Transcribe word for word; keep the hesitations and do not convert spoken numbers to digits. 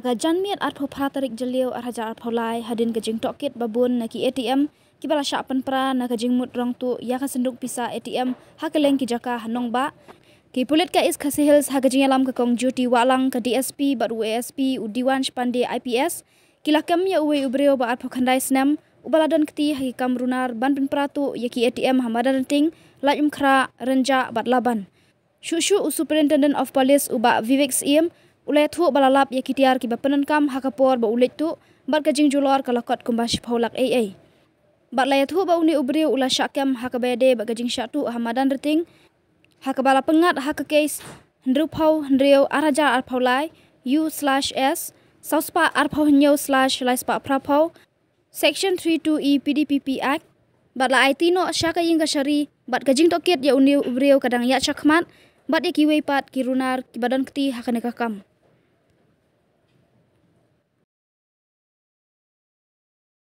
Ka janmiet arphew phra tarik Jylliew ar hajar arphew lai, hadien ka jingtohkit babun na ki A T M kiba la shah pynpra na ka jingmut rong tuh ïa ka synduk pisa A T M ha kylleng ki jaka ha nongbah, ki pulit ka East Khasi Hills ha ka jingïalam ka Kong Jyoti Wahlang, ka D S P bad u A S P u Diwansh Pandey I P S, ki la kem ïa uwei u briew ba arphew khyndai snem uba la don kti ha ki kam runar ban pynpra tuh ïa ki A T M ha Madanrting, Laitumkhrah, Rynjah bad Laban. Shuh shuh u Superintendent of Police u Bah Vivek Syiem u la ïathuh ba la lap ïa ki tiar kiba pyndonkam ha ka por ba u leit tuh, bad ka jingjulor ka la kot kumba shiphew lak ei ei. Bad la ïathuh ba une u briew u la shah kem ha kaba ïadei bad ka jingshah tuh ha Madanrting, ha kaba la pynngat ha ka case hynriewphew hynriew ar hajar arphew lai, U slash S, sawspah arphew hynñiew slash laispah phraphew, Section three two E P D P P Act, bad la aiti noh sha ka ïing kashari, bad ka jingtohkit ïa une u briew ka dang ïaid shakhmat, bad ïa kiwei pat ki runar kiba don kti ha kane ka kam.